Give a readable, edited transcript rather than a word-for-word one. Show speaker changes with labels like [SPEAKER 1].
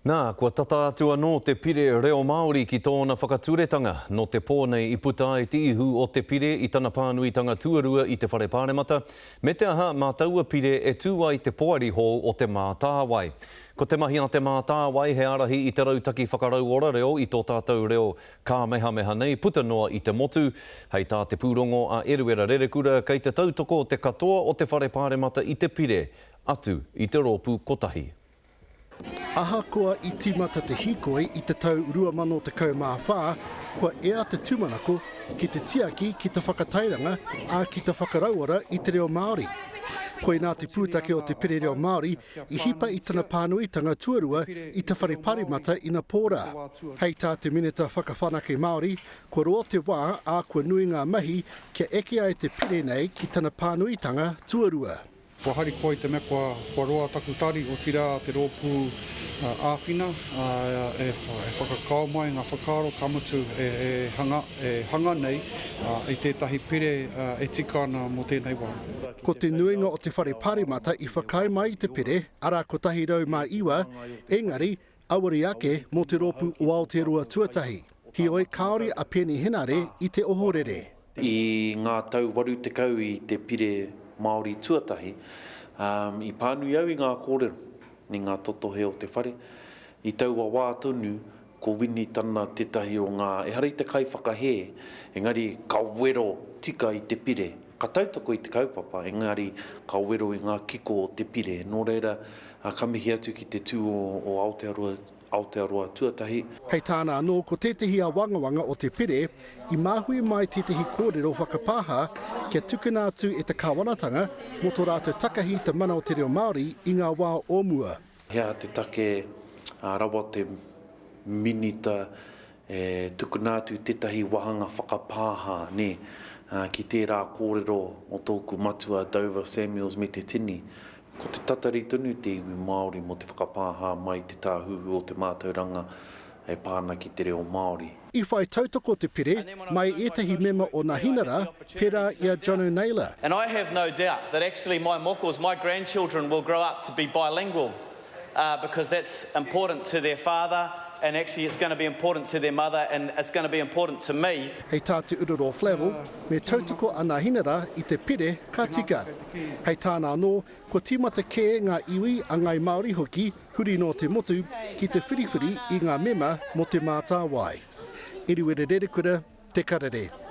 [SPEAKER 1] Nā, kua tata atu anō te Pire Reo Māori ki tōna whakaturetanga. Nō te pō nei i puta ai te ihu o te pire i tana pānuitanga tuarua i te Whare Pāremata, me te aha mā taua pire e tū ai te poari hou o Te Mātāwai. Ko te mahi a Te Mātāwai he ārahi i te rautaki whakarauora reo i tō tātou reo kāmehameha nei puta noa i te motu. Hei tā te pūrongo a Eruera Rerekura, kei te tautoko te katoa o te Whare Pāremata i te pire, atu i te rōpū kotahi.
[SPEAKER 2] Ahakoa i tīmata te hīkoi i te tau 2014, kua ea te tūmanako ki te tiaki, ki te whakatairanga, ā, ki te whakarauora i te reo Māori. Koinā te pūtake o te Pire Reo Māori i hipa i tana pānuitanga tuarua i te Whare Paremata inapō rā. Hei tā te Minita Whakawhanake Māori, kua roa te wā, ā, kua nui ngā mahi kia eke ai te pire nei ki tana pānuitanga tuarua.
[SPEAKER 3] Kua harikoa i te mea kua, kua roa taku tari, otirā te rōpū āwhina e whakakao mai ngā whakaaro ka mutu e hanga, e hanga nei i tētahi pire e tika ana mō tēnei wā.
[SPEAKER 2] Ko te nuinga o te Whare Pāremata i whakaae mai i te pire, arā 109, engari, Auare ake mō te rōpū o Aotearoa Tuatahi. Heoi, kāore a Peeni Henare i te ohorere.
[SPEAKER 4] I ngā tau 80 i te pire Māori tuatahi, i pānui au i ngā kōrero, i ngā totohe o te whare. I taua wā tonu, ko Winitana tētahi o ngā, ehara i te kaiwhakahē, engari ka wero tika i te pire. Ka tautoko i te kaupapa, engari ka wero i ngā kiko o te pire. Nō reira, ka mihi atu ki te tū o Aotearoa, Aotearoa tuatahi.
[SPEAKER 2] Hei tāna anō, ko tētehi āwangawanga o te pire, i māhui mai tētehi kōrero whakapāha kia tukuna atu e te kāwanatanga mō tō rātou takahi i te mana o te reo Māori i ngā wā o mua.
[SPEAKER 4] He aha te take rawa te Minita E tukuna atu tētahi wāhanga whakapāha, nē, ki tērā kōrero o tōku matua Dover Samuels me te tini. Ko te tatari tonu te iwi Māori mō te whakapāha mai te tāhuhu o te mātauranga e pā ana ki te reo Māori.
[SPEAKER 2] I whai tautoko te pire mai ētahi mema o Nahinara, pērā i a Jono Naylor.
[SPEAKER 5] And I have no doubt that actually my mokos, my grandchildren will grow up to be bilingual. because that's important to their father and actually it's going to be important to their mother and it's going to be important to me.
[SPEAKER 2] Hei tā Te Ururoa Flavell, me tautoko a Nahinara i te pire ka tika. Hei tāna anō, kua tīmata kē ngā iwi, a Ngāi Māori hoki, huri noa te motu, ki te whiriwhiri i ngā mema mō Te Mātāwai. Eruera Rerekura, Te Karere.